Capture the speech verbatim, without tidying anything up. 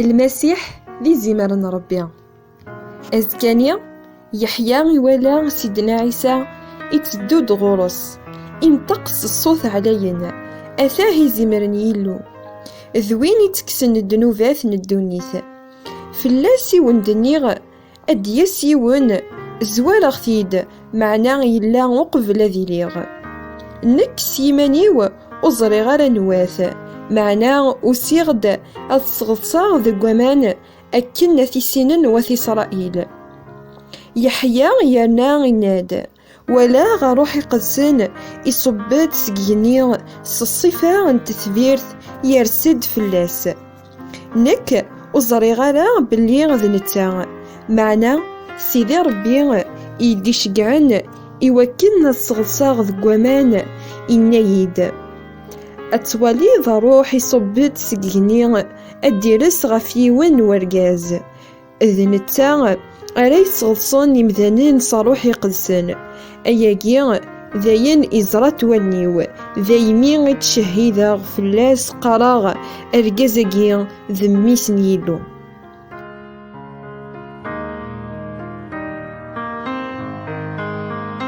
Lmasiḥ d izimer n Ṛebbi. Azekka-nni, Yeḥya iwala Sidna Ɛisa itteddu-d ɣur-s, inṭeq s ṣṣut ɛlayen: "Atah izimer n Yillu, d win ittekksen ddnubat n ddunit. Fell-as i wen-d-nniɣ, ad d-yas yiwen, zwareɣ-t-id, meɛna yella uqbel ad iliɣ. Nekk s yiman-iw ur ẓriɣ ara anwa-t, meɛna usiɣ-d ad t-sɣeḍseɣ deg waman akken ad t-issinen wat Isṛayil." Yeḥya yerna yenna-d: "Walaɣ Ṛṛuḥ Iqedsen iṣubb-d seg igenni s ṣṣifa n tetbirt, yers-d fell-as. Nekk ur ẓriɣ ara belli d netta, meɛna Sidi Ṛebbi i yi-d-iceggɛen i wakken ad sɣeḍseɣ deg waman, inna-yi-d: 'Ad twaliḍ Ṛṛuḥ iṣubb-d seg igenni, ad d-ires ɣef yiwen n wergaz. D netta ara yesɣeḍsen imdanen s Ṛṛuḥ Iqedsen. Ayagi d ayen iẓra-t wallen-iw, daymi i ttcehhideɣ fell-as, qqareɣ: Argaz-agi d mmi-s n Yillu.'"